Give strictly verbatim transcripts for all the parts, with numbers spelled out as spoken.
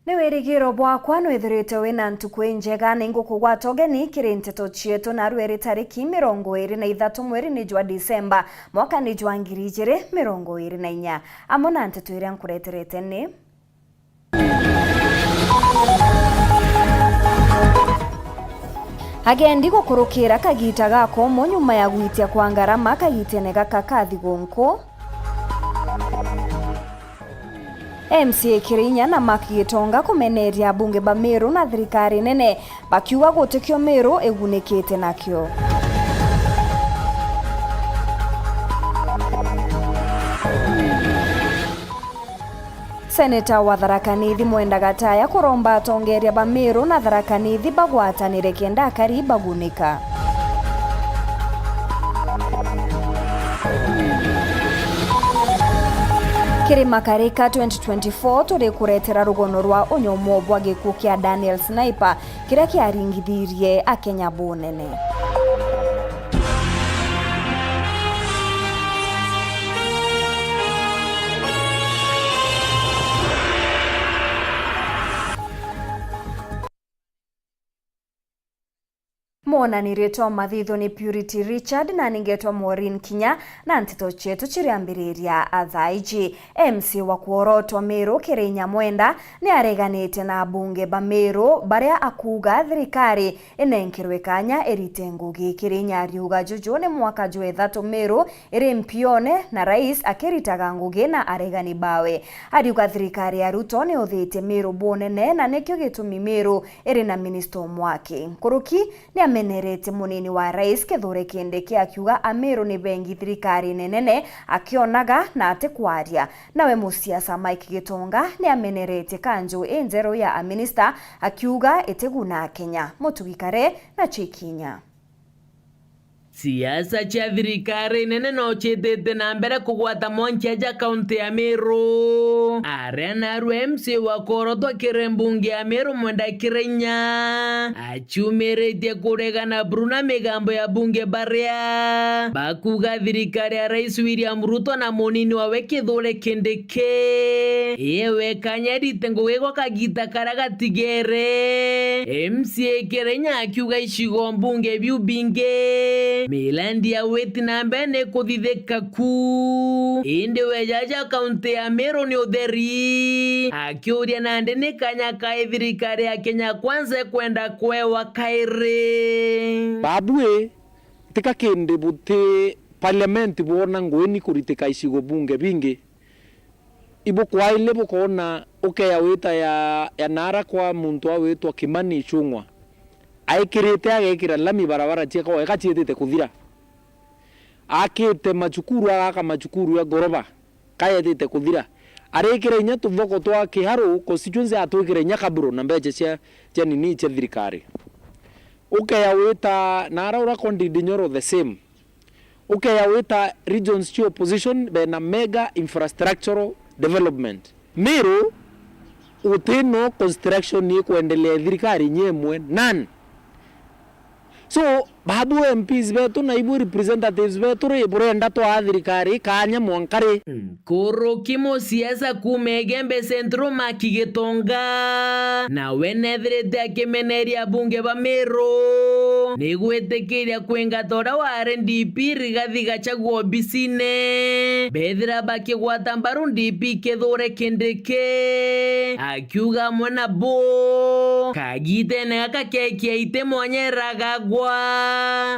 Ni wirigiro bwakwa nwithirite wina ntuku injega, na ingukugwata ugeni kiri nteto cietu, naru iri tariki mirongo iri na ithatu mweri ni jwa Disemba, mwaka ni jwa ngiri ijiri mirongo iri na inya. Amwe na nteto iria nkureterete ni: Agendi gukurukira kagita ga komo nyuma ya gwitia kwa ngarama kagitene gaka ka thigunku. M C A Kirinya na Mark Gitonga kumeneria abunge ba Meru na thirikari nene, bakiuga gutikio Meru igunikite nakio. Seneta wa Tharaka Nithi Mwenda Gataya kuromba atongeria ba Meru na Tharaka Nithi bagwatanire kenda akari bagunika. Kiri Makarika twenty twenty-four, turi kuretera rugono rwa unyomo bwa gikuu kia Daniel Sniper, kiria kiaringithirie Akenya bunene. Mwonani ritwa mathitho ni Purity Richard, na ningetwa Maureen Kinya, na nteto cietu ciriambiriria thaa iji. M C A wa kworotwa Meru Kirinya Mwenda ni areganite na abunge ba Meru baria akuuga thirikari inenkerwe kanya irite ngugi. Kirinya ariuga juju ni mwaka jwa ithatu Meru iri mpione na rais akiritaga ngugi na aregani bawe. Ariuga thirikari ya Ruto ni uthitie Meru bunene, na nikio gitumi Meru iri na minista umwe aki. Nkuruki ni amenerete munini wa rais Kithure Kindiki akiuga Ameru ni bengi thirikari nenene akionaga na atikwaria. Nawe musiasa Mike Gitonga ni amenerete kanju injeru ya aminista akiuga itiguna Akenya. Mutugi Kare na Chikinya. Siasa cia thirikari nene no ciitite na mbere kugwata mwankia ja kaunti ya Meru, aria naru M C A wa kworotwa kiri mbunge ya Meru Mwenda Kirinya aciumiritie kuregana buru na migambo ya bunge baria bakuga thirikari ya Rais William Ruto na munini wawe Kithure Kindiki iwe kanya irite ngugi gwa kagita karia gatigere. M C A Kirinya akiuga icigo mbunge biu bingi mirandi ya witi na mbere ni kuthithika ku, indi we jaja kaunti ya Meru ni utheri akiuria nandi ni kanya kai thirikari ya Kenya Kwanza ikwenda kwewa kairi. Babu i, tika kindi buti parliament bwona nguini kuritika icigo bunge bingi. Ibukwaile bukoona ukeya wita ya, ya naara kwa muntu awitwa Kimani Ichung'wa. Aikirite agekira lami barabara ciakwa wega ciitite kuthira. Akite macukuru, agaka macukuru ya ngoroba kayetite kuthira. Arikira inya tuthoko twa Kiharu constituency, atwikira inya kaburo na mbecha cia, cia nini cia thirikari. Ukeya wita naara ura Ndindi Nyoro the same. Ukeya wita regions cia opposition bena mega infrastructural development. Meru guti no construction ikwendelea thirikari inya imwe, none. So, babu M Ps betu na ibui representatives betu ri, burenda twaa thirikari kanya mwanka ri? Nkuruki musiasa kuuma Igembe Central Mark Gitonga, nawe nethirite akimeneria abunge ba Meru ni gwitikiria kwingata uria wari D P Rigathi Gachagua obisine, bethira bakigwata mbaru D P Kithure Kindiki, akiuga amwe nabo kagitene gaka kekia iti mwanya iragagwa,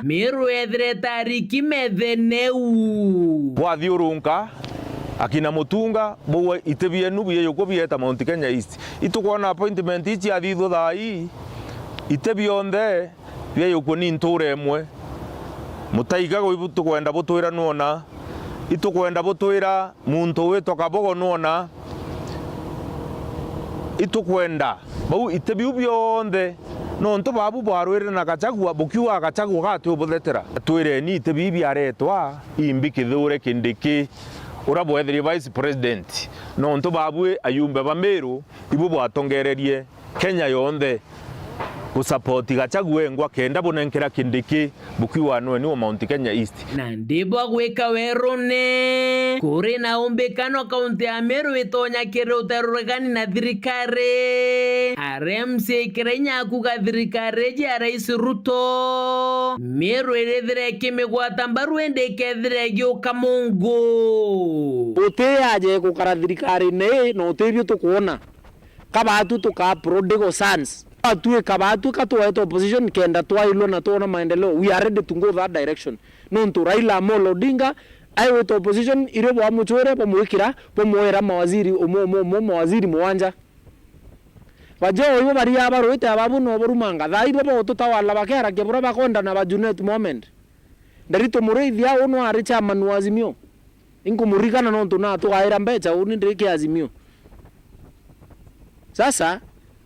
Meru ethire tariki metheneu. Bwathiurunka, akina Mutunga, bauga iti bienu bieyukwa bieta Mount Kenya East. Itukwona appointment ici ciathithua thaa ii, iti bionthe bieyukwa ni ntuura imwe. Mutaiga gwi tukwenda butwira nwona, itukwenda butwira muntu witwa Kabogo nwona, itukwenda bau iti biu bionthe, nontu babu bwarwire na Gachagua, bukiuga Gachagua gatwi ubuthetera. Twireni iti bii biaretwa imbi Kithure Kindiki, uria bwethiri vice president, nontu babu ayumbe ba Meru ibu bwatongererie Kenya yonthe kusapoti Gachagua engwa kenda bunenkera Kindiki bukiuga nweni wa Mount Kenya East. Na ndi bwa gwika werune, Kuri na umbikano kaunti ya Meru itonya kiri uterurekani na thirikari. Ari M C A Kirainya akuga thirikari iji ya Rais Ruto, Meru irithira ikimigwata mbaru indi ikethira igiuka mungu. Uti aje gukara thirikarine ii na uti bio tukwona. Ka baatwi tukaa prodigal sons. Twatuika baatwi ka twete opposition kenda twailwa na twona maendeleo. We are ready to go that direction. Nontu Raila Amolo Odinga aiwite opposition irio bwamuchwire bwamwikira bwamwira mawaziri umwe umwe umwe mawaziri muwanja. Bajoo ibo baria barwite ababu no barumanga. Thaa ibo bagututawala bakearakia buria bakwenda na ba Junet Mohamed. Nderitu Murithia uu no ari chairman wa Azimio. Inkumurikana nontu natugaira mbecha uni ndi kia Azimio. Sasa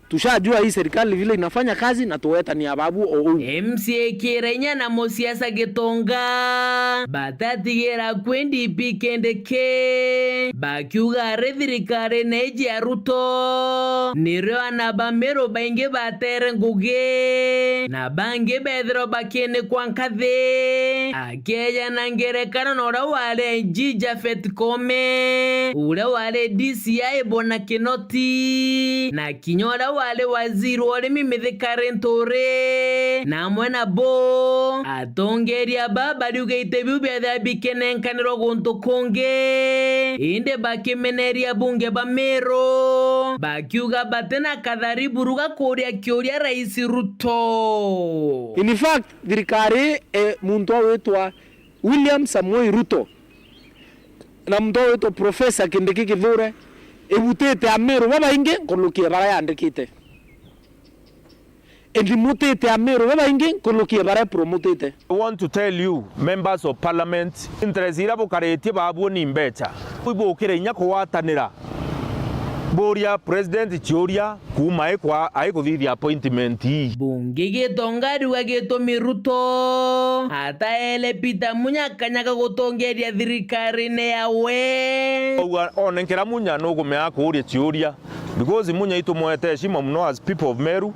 tushajua hii serikali vile inafanya kazi na tuwetania ababu o uu. M C A Kirainya na musiasa Gitonga batatigira kwi D P Kindiki bakiuga ari thirikari na iji ya Ruto nirio ana ba Meru baingi batere ngugi na bangi bethirwa bakinikwa nkathi. Akieja na ngerekano na uria wari I G Japhet Koome, uria wari D C I Bona Kinoti, na kinya uria wari waziri wa urimi Mithika Linturi, na amwe nabo atongeria ba bariuga iti biu biethira bikinenkanirwa guntu kungi, indi bakimeneria bunge ba Meru, bakiuga batina katharibu ruga kuria kiuria Rais Ruto. In fact, thirikari, eh, muntu awitwa William Samoei Ruto na muntu awitwa Professor Kindiki Kithure ibutite Ameru babaingi nkuruki ya baria yandikite. Indi mutite Ameru babaingi nkuruki ya baria promotite. I want to tell you, members of parliament, interest iria bukaritie babuo ni mbecha. Ibukire inya kugwatanira. Buria president ciuria kuuma aikwa aikuthithia appointment ii. Bungi Gitonga ariuga gitumi Ruto ataere Peter Munya kanya ga gutongeria thirikarine yawe. Auga onenkera Munya nukumea kuuria ciuria, because Munya itumwete heshima muno as people of Meru,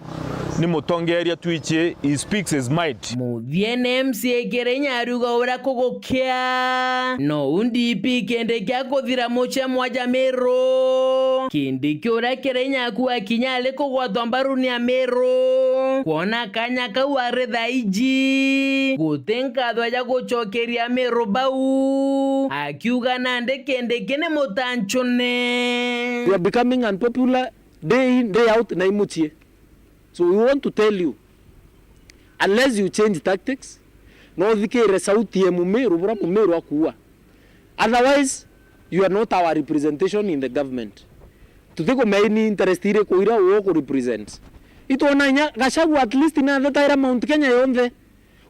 ni mutongeria twichi, he speaks his mind. Muthiene M C A Kirainya ariuga uria kugukia, no u D P Kindiki akuthira mucemo wa Ameru. Kindiki uria Kirainya akuga kinya ari kugwatwa mbaru ni Ameru, kwona kanya kau ari thaa iji, guti nkatho ja gucokeria Ameru bau, akiuga nandi Kindiki ni mutanchune. You are becoming unpopular day in, day out na imuchie. So we want to tell you, unless you change tactics, no uthikire sauti ya Mumiru, buria Mumiru akuua. Otherwise, you are not our representation in the government. Tutikumea ni interest iriku iria uku represent. Itwona inya Gachagua at least nathetaira Mount Kenya yonthe.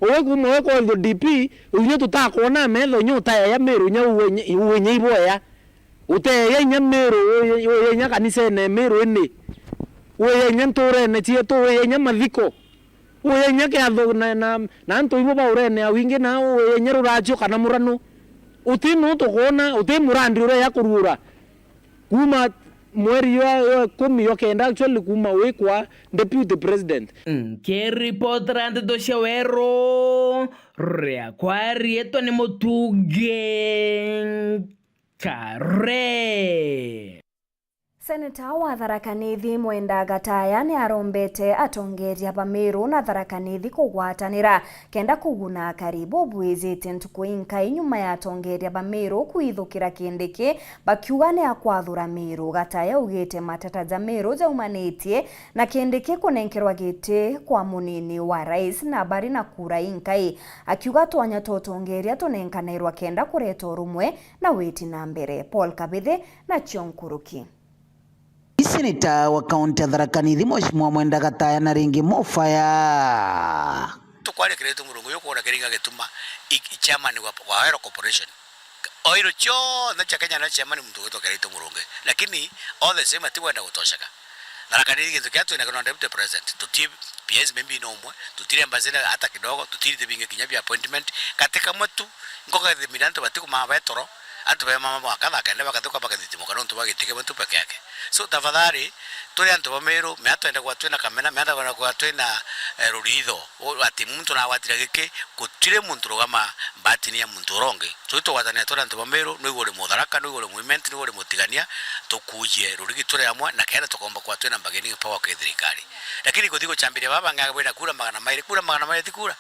Uwe kuma we kwa D P, inya tutakwona metho, inya utaeya Miru, inya uwe inya, uwe inya iboya. Uteeya inya Miru, uye, uye inya kanisene Miru ini. Uye inya nturene cietu, uye inya mathiko. Uye inya kiatho na, na, na antu ibo baurene ya wingi na uye inya ruracio kana murano. Uti no tukwona, uti murandi uria ya kuruura. Kuma mweri wa, wa ikumi wa kenda actually kuma wikwa deputy president. Nkiripotera ndeto cia weru, riakwa riitwa ni Mutungi Kare. Seneta wa Tharaka Nithi Mwenda Gataya ni arombete atongeria ba Miru na Tharaka Nithi kugwatanira kenda kuguna akari bubwizite ntuku inkai nyuma ya atongeria ba Miru kwithukira Kindiki bakiuga ni akwathura Miru. Gataya augite mateta ja Miru jaumanitie na Kindiki kunenkerwa giti kwa munini wa rais na bari na kura inkai, akiuga twanya twa utongeria tunenkanairwa kenda kureta urumwe na witi na mbere. Paul Kabithi nacio nkuruki. Seneta wa kaunti ya Tharaka Nithi, Mheshimiwa Mwenda Gataya, na ringi Mofaya. Tukwaria Kiraitu Murungu, yukwona Kiringa Gituma, i, i chairman wa, wa Oil Corporation. Oil cionthe cia Kenya na chairman muntu ugwitwa Kiraitu Murungu. Lakini all the same, atikwenda gutosheka. Tharaka Nithi gintu kiria twinakio na deputy president. Tuti P S maybe no umwe, tutiri embassy hata kidogo, tutiri tibingi kinya bia appointment. Gati kamwe tu, nkoga thimira antu batikumaa betoro, Antu ba mama mwaka thaa kenda bakathuka bakethitimoka nontu bwa giti kimwe tu peke yake. So, tafadhali, turi antu ba Meru, mea twende kwa twina kamena, mea twende kwa twina, eh, ruritho, u-, ati muntu nagwatira giki, gutiri muntu rugama mbatini ya muntu urongi. So, itugwatanira turi antu ba Meru, nwigue uri Mutharaka, nwigue uri Mwimenti, nwigue uri Mutigania, tukuujie rurigi turi amwe, na kenda tukomba kwa twina bargaining power ki thirikari. Lakini kuthi gucambiria baba ngabwira kura magana mairi, kura magana mairi ti kura.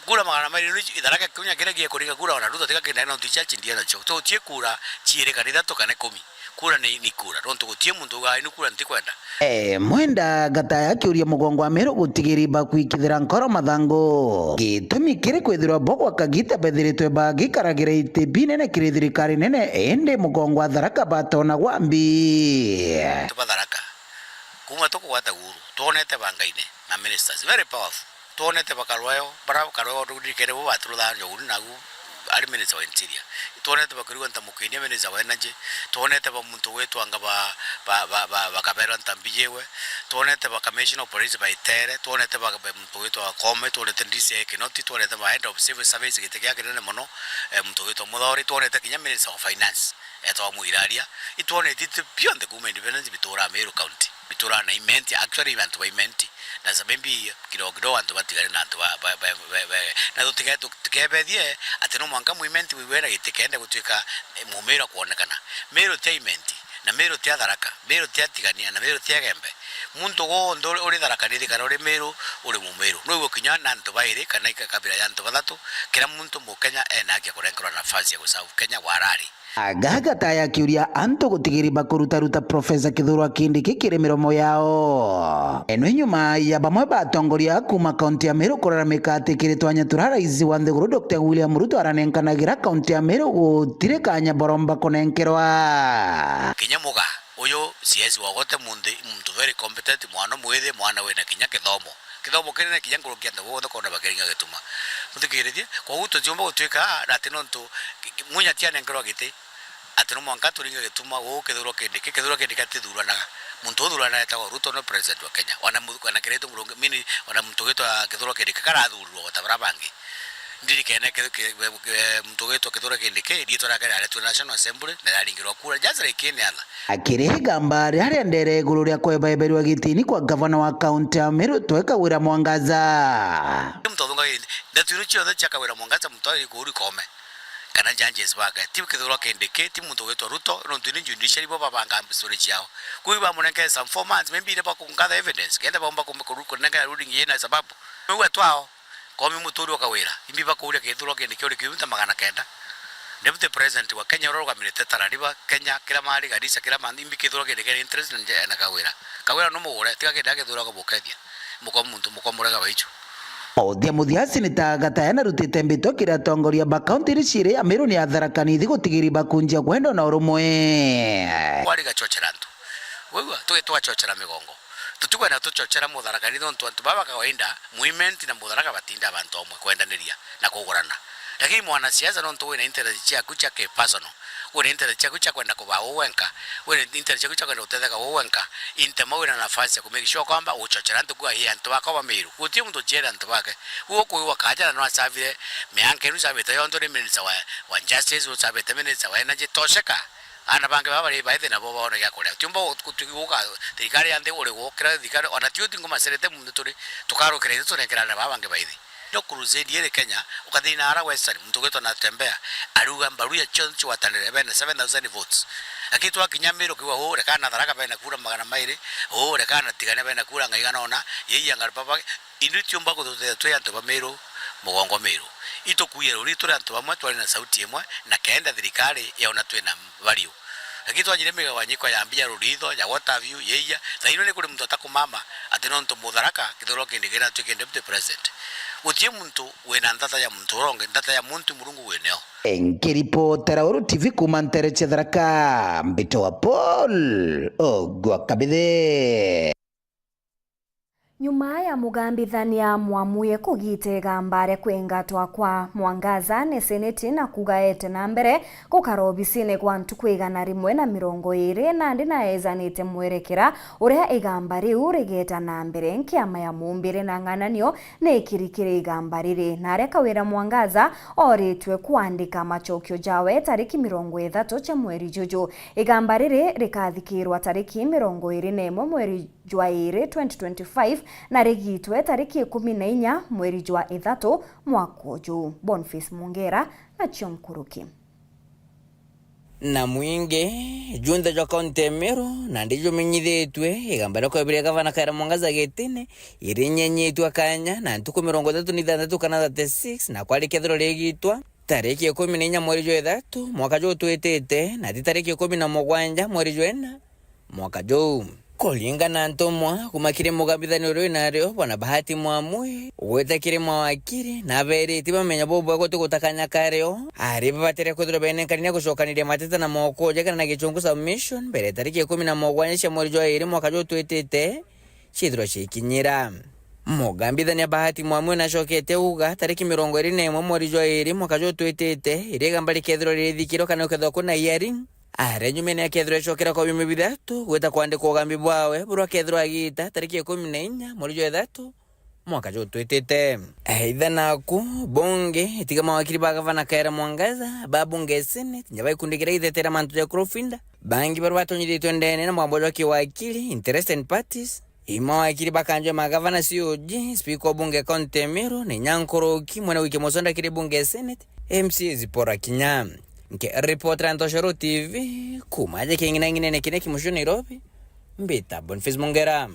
Kura magana mairi ni Itharaka kinya kiria gikuringa kura ona Ruto tiga kindae nontu icia cindie nacio. Tutie kura ciiri kana ithatu kana ikumi. Kura ni, ni kura. Nontu gutie muntu ugaa, "Inu kura ntikwenda." Eh, Mwenda Gataya akiuria mugongo wa Meru gutigiri bakwikithira nkoro mathangu. Gitumi kiri kwithirwa bo gwa kagita bethiritwe bagikaragira iti binene kiri thirikari nene, indi mugongo wa Tharaka batona gwa mbi. Antu ba Tharaka, kuma tukugwata uhuru, twonete bangaine na ministers, very powerful. Twonete ba Karweo, bara Karweo ndirikene bo baturuthaa Njuguna nagu ari minister wa interior. Itwonete ba Kirigwa Ntamukinia minister wa energy. Twonete ba muntu witwanga ba, ba, ba, ba, ba Kabera Ntambijiwe. Twonete ba commissioner of police ba Itere. Twonete ba, ba muntu witwa Kome. Twonete D C I Kinoti. Twonete ba head of civil service giti kia kinene mono, eh, muntu witwa Muthori. Twonete kinya minister of finance etwa Mwiraria. Itwonete itu bionthe kuma independence bituraa Meru County. Bituraa na Imenti. Actually, antu ba Imenti. Na sa maybe kidogo kidogo antu batigane na antu ba, ba, ba, ba, ba, na tutige-, tutikebethie ati no mwanka Mwimenti wiwe na giti kende gutuika, eh, Mumiru kwonekana. Miru ti a Imenti, na Miru ti a Tharaka, Miru ti a Tigania, na Miru ti a Gembe. Muntu wonthe uri, uri Tharaka Nithi kana uri Miru, uri Mumiru. Nwigue kinya na antu bairi kana ika-, kabira ya antu bathatu, kira muntu Mukenya ena haki ya kurenkerwa nafasi ya guserve Kenya warari. Agaga ta yakiuria antu gutigiri bakurutaruta Profesa Kithure Kindiki kiri miromo yao. Eno nyuma ya bamwe ba atongoria kuma kaunti ya Meru kuraramika ati kiri twanya turia rais wa nthiguru Doctor William Ruto aranenkanagira kaunti ya Meru gutiri kanya boromba kunenkerwa. Kinya muga uyu C S wa Ogote munthi, muntu very competent, mwana mwithi, mwana wina kinya kithomo. Kithomo kinene kinya nkuruki antu bonthe kwona bakiringa gituma. Muthikiririe, koguo tutiumba gutuika ati nontu ki-, ki-, Munya ti anenkerwa giti, ati no mwanka turinge gituma uu Kithure Kindiki, Kithure Kindiki atithuranaga. Muntu uthuranaga etagwa Ruto, no president wa Kenya. Ona mu-, ona kiritu murungi, mini, ona muntu ugitwa Kithure Kindiki karathurirwa o ta baria bangi. Ndirikene ki-, ki-, ki-, muntu ugitwa Kithure Kindiki, riitwa riake riaretwe National Assembly, na riaringirwa kura, just like any other. Akirigamba riria riendere iguru ria kwebaeberua gitini kwa gavana wa kaunti ya Meru, Kawira Mwangaza. Muntu athungagira ndeto iria ciothe cia Kawira Mwangaza, muntu ari kuuri kome, kana judges bake. Ti Kithure Kindiki, ti muntu ugitwa Ruto, nontu ni judiciary bo babanga story ciao. Kwou bamunenkere some four months, maybe ire bakungather evidence, kenda baumba kum-, kuru-, kunengera ruling yina sababu. Nigwe twao. Komi muturi wa Kawira, imbi bakuuria Kithure Kindiki uri kilomita magana kenda. Deputy President wa Kenya uria urugamirite Tana River, Kenya, kira mari, Garissa, kira manthi, imbi Kithure Kindiki ari interest na nje-, na Kawira. Kawira no mugure, tiga Kindiki Kithure agabukethia. Muko muntu, muko murega wa ichu. Muthia muthia, Seneta Gataya narutite mbito kiri atongoria ba kaunti iria ciiri ya Meru ni ya Tharaka Nithi gutigiri bakunjia kwenda na urumwe. Kwari gachochera antu. Waigua, tugi twachochera migongo. Tutikwenda tuchochera Mutharaka Nithi nontu antu baba kawaida, Mwimenti na Mutharaka batinda bantu bamwe kwendaniria na kugurana. Lakini mwanasiasa nontu wina interest ciaku cia ki personal, wina interest ciaku cia kwenda kubaa uu wenka, wina interest ciaku cia kwenda gutetheka uu wenka, intema wina nafasi ya ku make sure kwamba uchochera antu kuga, "Hii antu bakwa ba Meru." Guti muntu uchiere antu bake. Uu ukwigua kaja na no asavire mianka inu savite yonthe ni minister wa, wa justice, usavite minister wa energy, tosheka. Aana bangi baba bari baithi nabo boone gia kuria. Tiumba gutugi guka thirikari ya nthi uri gukira thirikari, ona ti uti ngumacerete muntu turi, tukarukira ithu tunenkera aana baba bangi baithi. No crusade iri Kenya, ukathina ara Western, muntu ugitwa Natembeya, ariuga mbaru ya cio cio watanire, bena seven thousand votes. Lakini twakinya Meru kiuga, "Uu, rekana Tharaka bena kura magana mairi, uu, rekana Tigania bena kura ngaigana ona, yei anga baba." Indui tiumba kututeethia twi antu ba Meru, mugongo Meru. Itukuie ruri turi antu bamwe, twari na sauti imwe, na kenda thirikari yona twina value. Lakini twanyire migawanyiko ya mbia, ruritho, ya what have you, yeia, thaino ni kuri muntu atakumama ati nontu Mutharaka Kithure Kindiki natuike deputy president. Guti muntu wina nthata ya muntu uria ungi, nthata ya muntu Murungu wineo. Nkiripotera Weru T V kuma ntere cia Tharaka, mbitwa Paul Ogwa Kabithe. Nyuma ya mugambithania Mwamuye kugita igamba ria kwingatwa kwa Mwangaza ni Seneti na kuuga ete na mbere gukara obisine gwa ntuku igana rimwe na mirongo iiri, nandi naezanite mwerekera uria igamba riu rigeta na mbere. Nkiama ya mumbire na ng'ananio ni ikirikire igamba riri, na aria Kawira Mwangaza oritwe kuandika macokio jawe tariki mirongo ithatu cia mweri juju. Igamba riri rikathikirwa tariki mirongo iiri na imwe mweri jwa iiri twenty twenty-five, na rigitwe tariki ikumi na inya mweri jwa ithatu mwaka uju. Boniface Mungera nacio nkuruki. Na mwingi junthe jwa kaunti ya Meru nandi jumenyithitue igamba ria kwebiria gavana Kawira Mwangaza gitine irinyenyitue kanya na ntuku mirongo ithatu na ithanthatu kana thirty-six, na kwari kethirwa rigitwa tariki ikumi na inya mweri jwa ithatu mwaka juu twitite, na ti tariki ikumi na mugwanja mweri jwa ina mwaka juu. Kuringana na ntumwa kuuma kiri mugambithania uria winario, Bwana Bahati Mwamui, gwita kiri mawakiri, na abeeritie bamenya bubwega guti guta kanya kario, ari babatire kwithirwa benenkania gucokaniria mateta na moko jakana na gichungu submission mbere ya tariki ikumi na mugwanja cia mweri jwa iiri mwaka juu twitite, ciithirwa cikinyira. Mugambithania Bahati Mwamui nacokete uga tariki mirongo iiri na imwe mweri jwa iiri mwaka juu twitite, iria igamba rikethirwa ririthikirwe kana gukethirwa kwina hearing, aria nyumene akethirwa icokera kwa biumia bithatu gwita kwandika ugambi bwawe buria akethirwa agita tariki ikumi na inya mweri jwa ithatu mwaka juu twitite. Aitha naku bunge itiga mawakiri ba gavana Kawira Mwangaza ba bunge ya Senate, kinya ba gikundi kiria gitetera mantu ja Crowfinder, bangi baria batonyithitwe ndene na mwambo jwa kiwakiri, interested parties, i mawakiri ba kanjo ya magavana C O G, speaker wa bunge kaunti ya Meru, ni Nyankuruki, mwene gwikia musonda kiri bunge ya Senate, M C A Zipporah Kinya. Nke reporter Ntoshoro T V, kuuma aja king'inang'inene kiria kimucio Nairobi, mbita Boniface Mungera.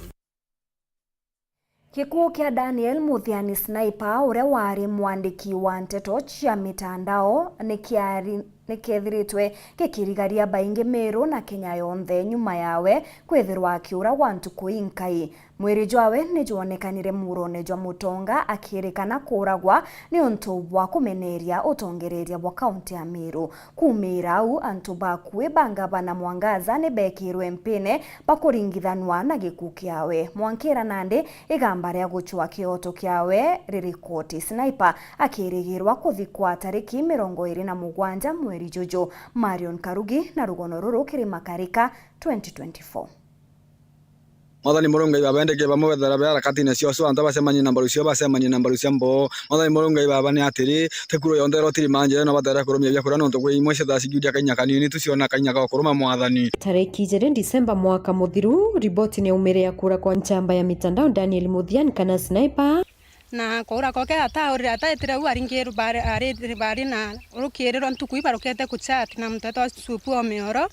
Gikuu kia Daniel Muthiani Sniper, uria wari mwandiki wa nteto cia mitandao, ni kiari-, ni kethiritwe gikirigaria baingi Meru na Kenya yonthe nyuma yawe kwithirwa akiuragwa ntuku inkai. Mwiri jwawe ni jwonekanire muurone jwa Mutonga akirikana kuuragwa niuntu bwa kumeneria utongereria bwa kaunti ya Meru. Kuumira au, antu bakui ba ngavana Mwangaza ni beekirwe mpine bakuringithanwa na gikuu kiawe. Mwankira nandi igamba ria gucwa kioto kiawe riri koti. Sniper akirigirwa kuthikwa tariki mirongo iiri na mugwanja mweri juju. Marion Karugi na rugono ruru kiri Makarika twenty twenty-four. Mwathani Murungu Ngai Baba, endekie bamwe bethera be harakatine cio cio, antu bacemanie na mbaru cio, bacemanie na mbaru cia mboo. Mwathani Murungu Ngai Baba, ni atiri, tekuro yonthe iria utiri manjira no batere kurumia biakuria, nontu kwi imwe cia thaa cia judia kainya kanini tu ciona kainya ga kuruma Mwathani. Tariki ijiri Disemba mwaka muthiru, riboti ni yaumire ya kuura kwa nchamba ya mitandao Daniel Muthiani kana Sniper. Na kuura kwake ataurire ataitire u aringirwe bari, ari, bari na rukirirwa ntuku ibarukete kuchat na muntu etwa Supu Omioro.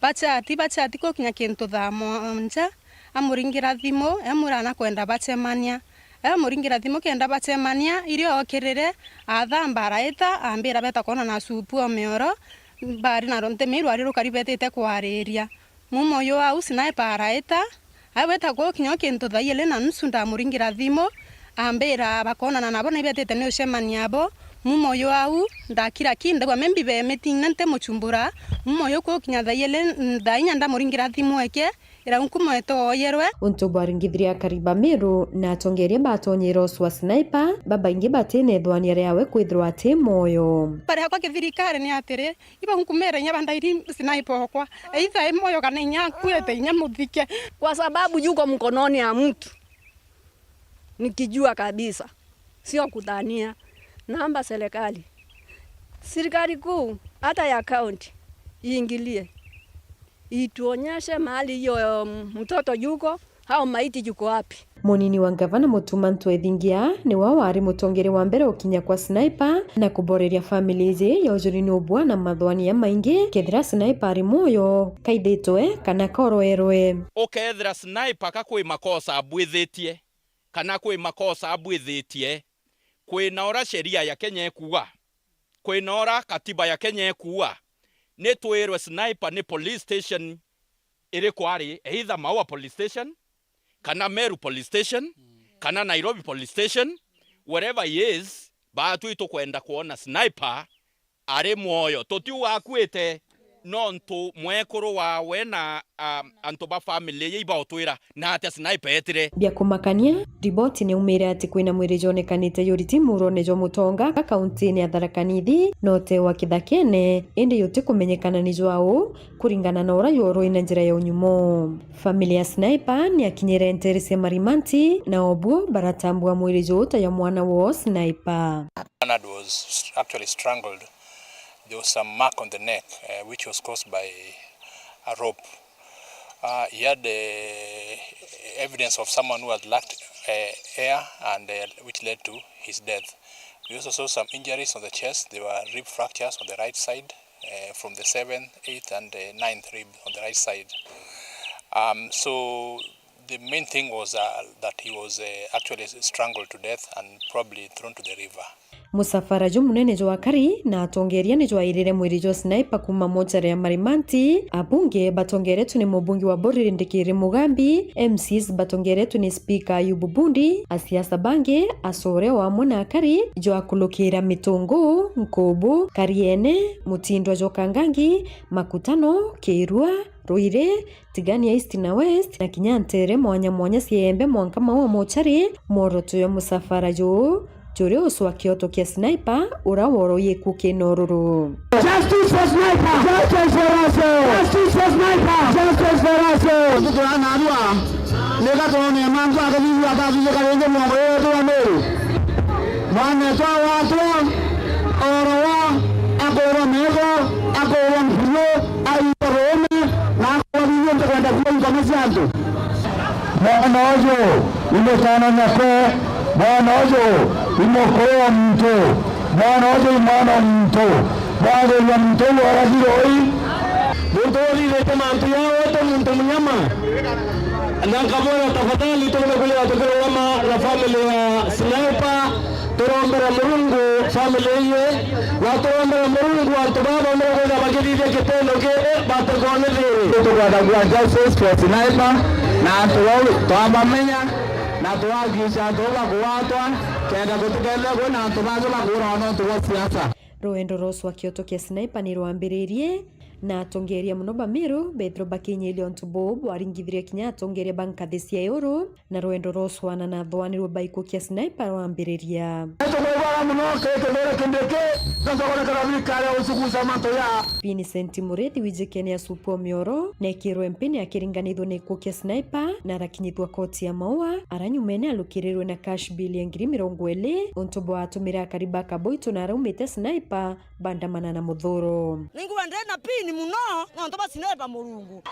Bachati, bachati gukinya kintu thaa mwanja, amuringira thimu, emwira nakwenda bacemania. Emuringira thimu kenda bacemania, irio okirire, athamba araita, ambira beta kwona na Supu Omioro, bari na ntemi rwari rukari betite kwariria. Mumo uyu au Sniper araita, aweta gukinya kintu thaa ijiri na nusu ndamuringira thimu, ambira bakonana nabo na ibetite ni ucemania abo. Mumo uyu au, ndakira ki, ndegwa membi be meeting na nte muchumbura. Mumo uyu gukinya thaa ijiri, thaa inya ndamuringira thimu eke, ira nkumo etoyerwe. Untu bwaringithirie akari ba Meru na atongeria batonyire ucwa Sniper, babaingi batina ithwania riawe kwithirwa ati mwoyo. Bari akwa kithirikari ni atiri, iba nkumira inya bandairi Sniper okwa, either e mwoyo kana inya akuite, inya muthike. Kwa sababu yuko mkononi ya mtu, nikijua kabisa, sio kudhania. Naomba serikali, serikali kuu, hata ya county, iingilie, ituonyeshe mahali hiyo mtoto yuko au maiti yuko wapi. Munini wa ngavana Mutuma Ntwethingia niwe wari mutongeria wa mbere ukinya kwa Sniper na kuboreria family iji yojuri ni ubwa na mathwania maingi kethira Sniper ari mwoyo, kaithitwe kana koroerwe. Ukethira Sniper ka kwi makosa abwithitie, kana kwi makosa abwithitie, kwina ura sheria ya Kenya ikuuga, kwina ura katiba ya Kenya ikuuga, ni twirwe Sniper ni police station iriku ari, either Maua Police Station, kana Meru Police Station, kana Nairobi Police Station, wherever he is, batwi tukwenda kwona Sniper ari mwoyo. Tutiuga akuite. Nontu mwekuru wawe na, um, antu ba family ye ibautwira na atia sniper etire. Bia kumakania, riboti ni umire ati kwina mwiri jonekanite juriti murone jwa Mutonga, kauntini ya Tharaka Nithi, na utewa kithakene, indi juti kumenyekana ni jwau, kuringana na uria joroi na njira ya unyumo. Family ya sniper ni akinyire ntere cia Marimanti, na obuo baratambua mwiri juu ta ya mwana wo sniper. Bernard was actually strangled. There was some mark on the neck, uh, which was caused by a rope. Uh, he had, uh, evidence of someone who had lacked, uh, air and, uh, which led to his death. We also saw some injuries on the chest. There were rib fractures on the right side, uh, from the seventh, eighth, and, uh, ninth rib on the right side. Um, so the main thing was, uh, that he was, uh, actually strangled to death and probably thrown to the river. Musafara jumunene jwa akari na atongeria ni jwairire mwiri jwa sniper kuuma mochari ya Marimanti. Abunge batongeretwe ni mubunge wa Boriri Ndikiri Mugambi, M Cs batongeretwe ni Speaker Ayubu Bundi, asiasa bangi, acore o amwe na akari, jwakulukira Mitungu, Nkubu, Kariene, Mutindwa jwa Kangangi, Makutano, Kirua, Ruiri, Tigania East na West, na kinya ntere mwanya mwanya cia Iembe mwanka mau a mochari, mworoto jwa musafara juu juri ucwa kioto kia sniper ura woro yikuki na ururu. Justice for sniper! Justice for us! Justice for sniper! Justice for us! Tukurana arua, nika twone mantu akathithia atathithika ringi mwongo yetu wa Meru. Mwanetwa watwa, orowa, akurwa metho, akurwa mpuru, aitwa ruume, na akurwa bibi ntukwenda kuwa ikona cia antu. Mwana uju i mutaana nyakwe, mwana uju i mukuru wa muntu, mwana uju i mwana wa muntu, mwagiria muntu uyu arathirwe ui. Muntu uthithitie mantu jaa utu muntu munyama, na nkabwira tafadhali tuumbe kwithirwa tukirugama na family ya sniper. Turombera Murungu family iye, na turombera Murungu antu baa baumire kwithirwa bakithithia kitendo kii batikone thiiri. Tukwenda kuga justice for sniper, na antu bau twabamenya, na twahakikisha antu bau bakugwatwa, kenda gutikethire kwina antu bangi bakuurawa nontu bwa siasa. Rwendo rwa ucwa kioto kia sniper ni rwambiririe, na atongeria muno ba Meru bethirwa bakinyiria untu buu bwaringithirie kinya atongeria ba nkathi cia iuru. Na rwendo rwa ucwana na thwanirwe ba ikuki kia sniper rwambiriria. Tukwibara muno kiri kithure kindiki, tutogonekana thirikari ya gucuguca mantu ya. Vincent Murithi wijikene ya Supu Omioro, nekirwe mpini akiringanithwe na ikuki kia sniper, na arakinyithwa koti ya Maua, ara nyumene alukirirwe na cash bill ya ngiri mirongo iri, untu bwatumire akari ba Kaboito na araumite sniper, bandamana na muthuro. Ninguga ndi na pain muno nontu bwa sniper Murungu.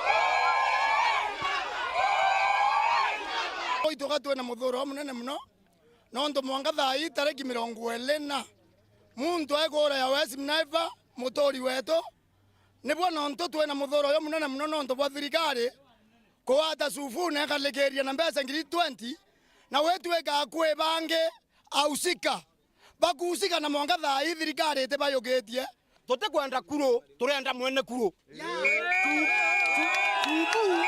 Ituga twina muthuro umunene muno, nontu mwanka thaa ii tariki mirongo iri na muntu aikuura ya we sniper, muturi wetu, nibwo nontu twina muthuro uyu munene muno nontu bwa thirikari kugwata Supu na ikalikiria na mbeca ngiri twenty, na gwitwika akui bangi ahusika bakuhusika na mwanka thaa ii thirikari itibayukitie. Tutikwenda kuru, turenda mwene kuru. Chu-, chu-, chubu.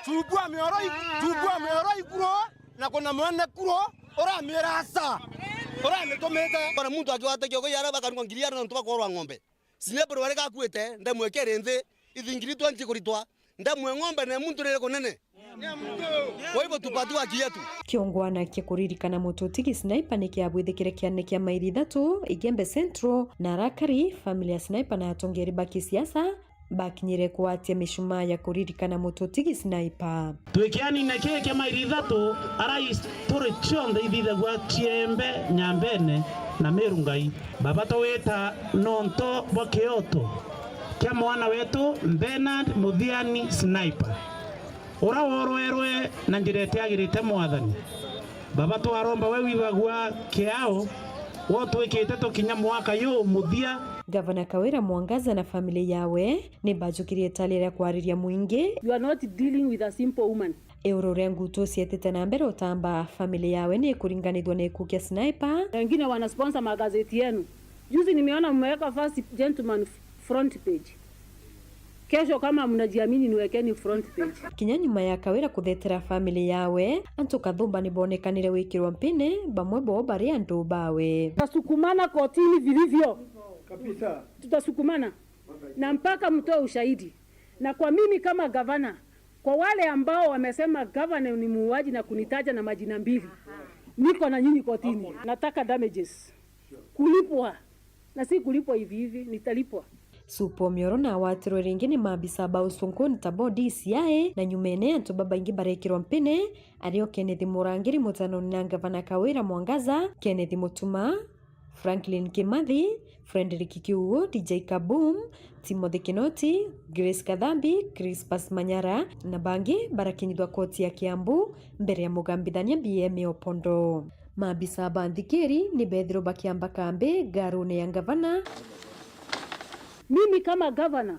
Chubu amioro i-, chubu amioro ikuru, na kuna mwene kuru uramiira aca. Uramitumite. Kuna muntu akiwata kioko yara bakarungwa ngiri yara nontu bakworwa ng'ombe. Sniper wari gakuite, ndemwe kiri nthi, ithi ngiri twenty kuritwa, ndemwe ng'ombe na muntu riri kunene. Kwa hivyo tupatiwe haki yetu. Kiungwana kia kuririkana mututigi sniper ni kiabwithikire kiane kia mairi ithatu, Igembe Central, na arakari, family ya sniper na atongeri ba kisiasa, bakinyire kugwatia mishumaa ya kuririkana mututigi sniper. Twi kianine kii kia mairi ithatu, ara isturi cionthe ithithagua Kiembe, Nyambene na Meru Ngai. Baba, tugwita nontu bwa kioto kia mwana wetu Bernard Muthiani Sniper, ura worwerwe na njira itiagirite, Mwathani. Baba, twaromba we withagua kiao, wotwikite tukinya mwaka yu muthia. Gavana Kawira Mwangaza na family yawe ni bajukirie itali ria kwariria mwingi. You are not dealing with a simple woman. Iuru ria ngutu cietite na mbere utamba, family yawe ni ikuringanithua na ikuo kia sniper. Wengine wanasponsor magazeti yenu. Juzi nimeona mmeweka first gentleman f-, front page. Kesho kama mnajiamini, niwekeni front page. Kinya nyuma ya Kawira kuthetera family yawe, antu kathumba ni bonekanire gwikirwa mpini, bamwe bo bari andu bawe. Tutasukumana kotini vilivyo. Kabisa. Tutasukumana. Na mpaka mtoe ushahidi. Na kwa mimi kama gavana, kwa wale ambao wamesema gavana ni muuaji na kunitaja na majina mbili, niko na nyinyi kotini. Nataka damages. Kulipwa. Na si kulipwa hivi hivi, nitalipwa. Supo Mioro na awatirwe ringi ni maabisa ba usunkuni ta bo D C I, na nyumene antu babaingi barekirwa mpine, ario Kenneth Murangiri mutanoni na ngavana Kawira Mwangaza, Kenneth Mutuma, Franklin Kimathi, Frederick Kiugo, D J Kaboom, Timothy Kinoti, Grace Kathambi, Crispas Manyara na bangi barakinyithwa koti ya Kiambu mbere ya mugambithania B M A Opondo. Maabisa ba nthikiri ni bethirwe bakiamba kambi ngarune ya ngavana. Mimi kama gavana,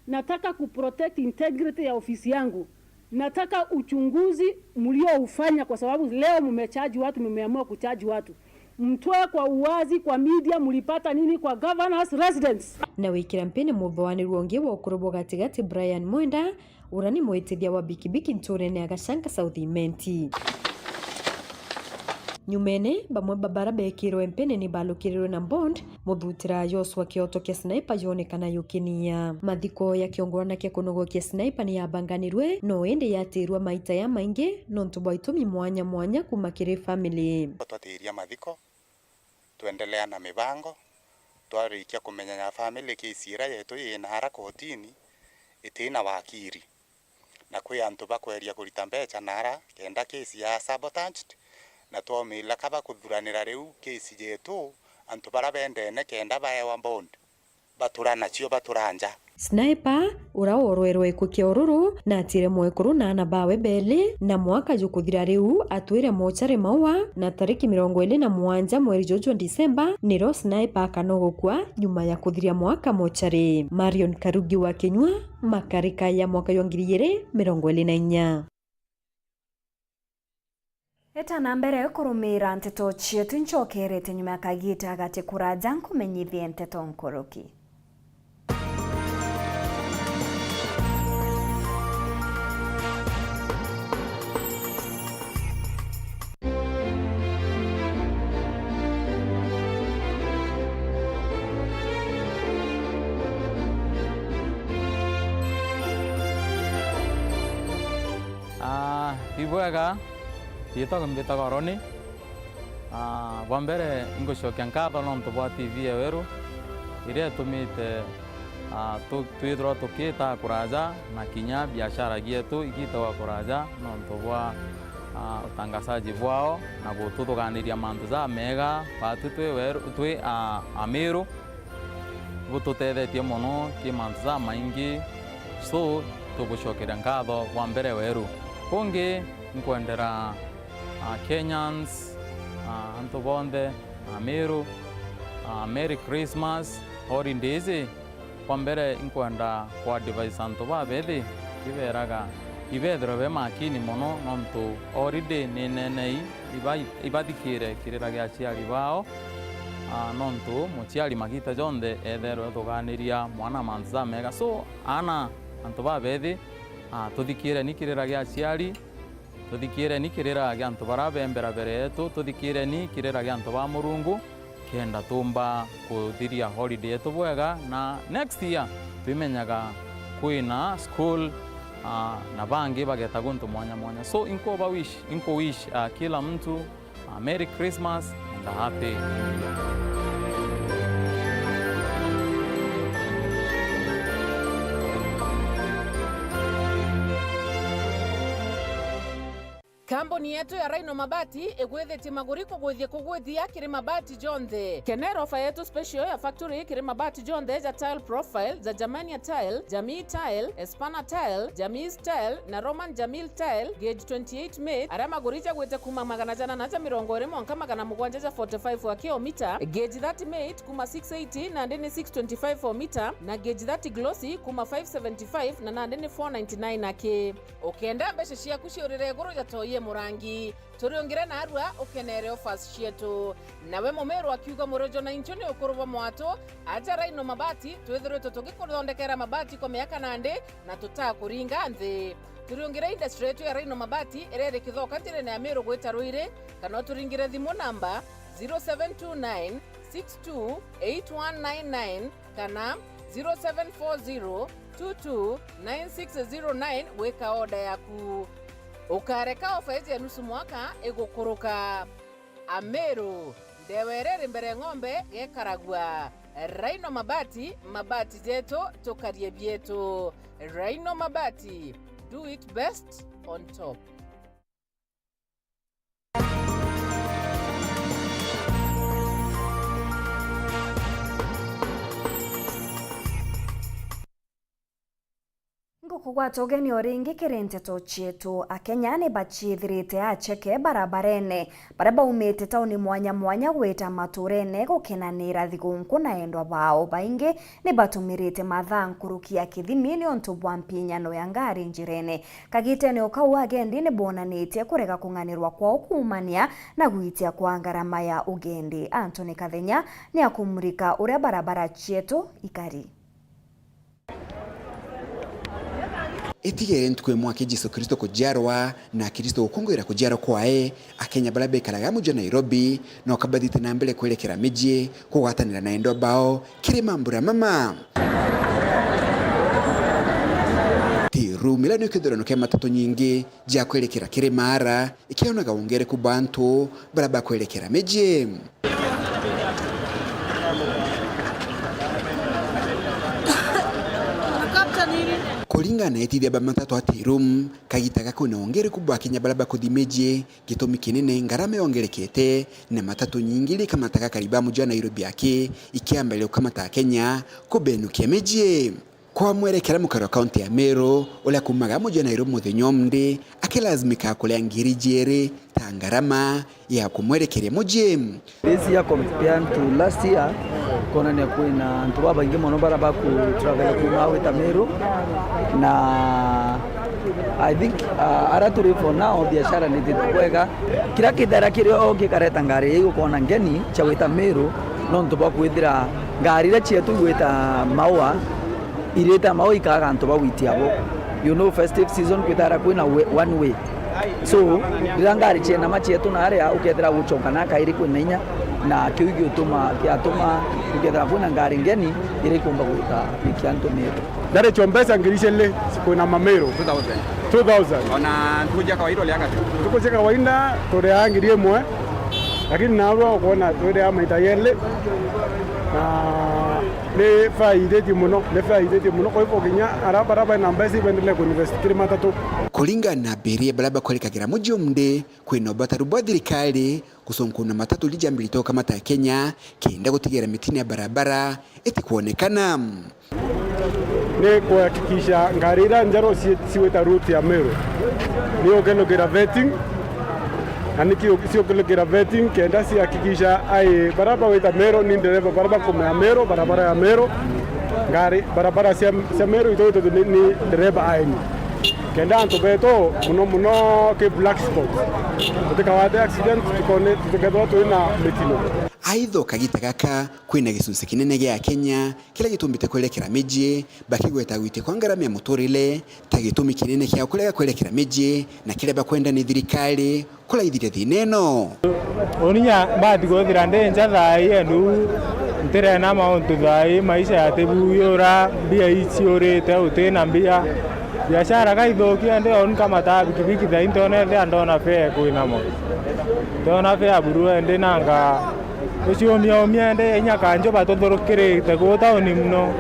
nataka kuprotect integrity ya ofisi yangu. Nataka uchunguzi mlioufanya, kwa sababu leo mmechaji watu, mmeamua kuchaji watu. Mtoe kwa uwazi kwa media, mlipata nini kwa governor's residence? Na wikira mpini muthoanirua ungi wa ukuru bwa gatigati Brian Mwenda, uria ni mwitithia wa bikibiki nturene ya Gachanga South Imenti. Nyumene, bamwe ba bara bekirwe mpene ni balukirirwe na bond, muthutira Joshua kioto kia sniper yonekana yukinia. Mathiko ya kiongorana kia kunogokia sniper ni yabanganirwe, no indi yatirwa maita ya maingi nontu bwa itumi mwanya mwanya kuma kiri family. Twatiria mathiko, twendelea na mibango, twarikia kumenya ya family kesi ira yetu yina ara kotini itina wakiri. Na kwi antu bakweria kurita mbecha nara kenda kesi ya sabotaged, na twaumila ka bakuthuranira riu kesi yetu, antu bara bendene kenda baewa bond, batura nacio batura nja. Sniper, uria worwerwe ikuu kia ururu, na atire mwekuru na ana bawe beli, na mwaka jukuthira riu atwire mochari Maua, na tariki mirongo iri na mugwanja mweri juju jwa Disemba, niro Sniper akanogokua nyuma ya kuthiria mwaka mochari. Marion Karugi wa Kinyua, Makarika ya mwaka jwa ngiri igiri mirongo iri na inya. Eta na mbere kurumira nteto cietu, ncokerete nyuma ya kagita gati kuraja nkumenyithie nteto nkuruki. Ah, ibwega, riitwa mbitagwa Roni. Ah, bwa mbere, ingucokia nkatho nontu bwa T V ya Weru, iria itumite, ah, tu-, twithirwa tukiita kuraja na kinya biashara cietu igitagwa kuraja nontu bwa, ah, utangazaji bwao na gututhuganiria mantu jamega. Batwi twi Weru, twi, ah, Amiru, bututethetie mono ki mantu jamaingi, so tubucokeria nkatho bwa mbere Weru. Kungi, nkwendera, ah, Kenyans, ah, antu bonthe, Amiru, ah, Merry Christmas, holidays. Kwa mbere, inkwenda ku advise antu babethi, kiberaga, ibethirwe be makini mono, nontu holiday ni nenei, iba-, ibathikire kirira gia aciari bao, ah, nontu muciari magita jonthe etherwe ethuganiria mwana mantu jamega. So, ana, antu babethi, ah, tuthikireni kirira gia aciari, tuthikireni kirira gia antu bara bembera mbere yetu, tuthikireni kirira gia antu ba Murungu, kenda tumba kuthiria holiday yetu bwega, na next year twimenyaga kwina school, ah, na bangi bageta guntu mwanya mwanya. So, inkuba wish, inku wish, ah, kila mtu, ah, Merry Christmas and a Happy New Year. Kambuni yetu ya Rhino Mabati igwithitie maguri kugwithia kugwithia kiri mabati jonthe. Kenera ofa yetu special ya factory kiri mabati jonthe ja tile profile, ja Germania tile, Jamii tile, Espana tile, Jamii tile na Roman Jamil tile, gauge twenty-eight mate, aria maguri jagwite kuma magana jana na ja mirongo iri mwanka magana mugwanja ja forty-five wa kilomita, gauge thirty mate kuma six eighty nandi ni six twenty-five o mita, na gauge thirty glossy kuma five seventy-five na nandi ni four ninety-nine aki. Ukenda mbeca ciaku ciurire iguru ja toi e murangi, turiungire narua ukenere offers cietu. Nawe mumiru akiuga murojo na inchu ni ukuru bwa mwatu, aja Rhino Mabati, twithiritwe tugikuthondekera mabati kwa miaka nandi na tutakuringa nthi. Turiungire industry yetu ya Rhino Mabati iria iri Kithoka njirene ya Miru gwita Ruiri, kana uturingire thimu namba zero seven two nine six two eight one nine nine kana zero seven four zero two two nine six zero nine gwika oda yaku. Ukareka ofa iji ya nusu mwaka igukuruka. Ameru, ndewa iria iri mbere ng'ombe gekaragua. Rhino Mabati, mabati jetu, tukarie bietu. Rhino Mabati, do it best on top. Ngukugwata ugeni o ringi kiri nteto cietu. Akenya ni baciithirite aceke barabarene. Baria baumite tauni mwanya mwanya gwita maturene gukenanira thigukuu na endwa bao. Baingi ni batumirite mathaa nkuruki ya kithimi niuntu bwa mpinyano ya ngari njirene. Kagitene o kau, agendi ni bonanitie kurega kung'anirwa kwao kuumania na gwitia kwa ngarama ya ugendi. Anthony Kathenya ni akumurika uria barabara cietu ikari. Itigere ntuku imwe aki Jesu Kristo kujiarwa na Akristo gukunguira kujiarwa kwae, Akenya baria bekaraga muji wa Nairobi no kabathite na mbere kwerekera miji kugwatanira na endwa bao kiri mambura mama. Tea Room, ira nio kithurano kia matatu nyingi ja kwerekera kiri maara, ikionaga wongereku bwa antu baria bakwerekera miji. Kuringana na etithia ba matatu a Tea Room, kagita gaka kwina wongereku bwa Akenya baria bakuthi miji, gitumi kinene ngarama yongerekete, na matatu nyingi iri ikamataga akari ba muji wa Nairobi aki ikiambiriria gukamata Akenya kubenukia miji. Kwa mwerekera mukari wa kaunti ya Meru, uria kuumaga muji wa Nairobi muthenya umwe, akilazimika kuria ngiri jiiri ta ngarama ya kumwerekeria muji. This year compared to last year, kwonania kwina antu babaingi mono baria baku travel kuuma gwita Meru, na I think, uh, ara turi for now, biashara ni thite bwega. Kira kithera kiri o gikareta ngari ya igukona ngeni cia gwita Meru, nontu bwa kwithira ngari iria cietu igwita Maua, irita Maua ikaga antu ba gwitia bo. You know, festive season kwithagirwa kwina we-, one way. So, riria ngari cienama cietu naria, ukethira gucoka na kairi kwina inya, na kiu giutuma, giatuma ukethira kwina ngari ngeni iria ikumba gwita ikia antu Meru. Ndarechwa mbeca ngiri ciiri kwina Mameru. Two thousand. Two thousand. Ona ntuku cia kawaida uliaga atia? Ntuku cia kawaida tuliaga ngiri imwe, lakini narua ukwona twiria maita yeli, na ni fare ithitie muno, ni fare ithitie muno. Kwa hivyo kinya ara bara baina mbeca ibendelee kuinvest kiri matatu. Kuringana na abiria baria bakurikagira muji umthi, kwina ubataru bwa thirikari gucunkuna matatu iri jambiritwe gukamata Kenya kenda gutigira mitino ya barabara itikwonekana. Ni kuhakikisha ngari iria njeru ci-, ciwita route ya Meru ni ukilugira vetting, na ni ki-, ciukilugira vetting kenda cihakikisha ai baria bawita Meru ni ndereba baria bakumea Meru, barabara ya Meru, ngari, barabara cia, cia Meru itwitwe ni, ni ndereba aeni. Kenda antu betu, muno muno ki black spot, tutikawate accident, tukone, tukethirwa twina mitino. Aitho kagita gaka kwina gicunci kinene gia Akenya kiria gitumbite kwerekera miji bakigweta gwitia kwa ngarama ya muturire ta gitumi kinene kia kurega kwerekera miji, na kiria bakwenda ni thirikari kuraithira thina ino. Uni nya mbati kwithira ndi nja thaa ii, andu ntirena mauntu thaa ii, maisha yatibuyura, mbia iciurite, utina mbia. Biashara kaithukia, ndi o nkamataa pikipiki thaa ii, ntona ethia ndona fare kwinamo. Ntona fare buru, ndi nanga uciumia umia, ndi inya kanju batuthurukirite kuu tauni muno.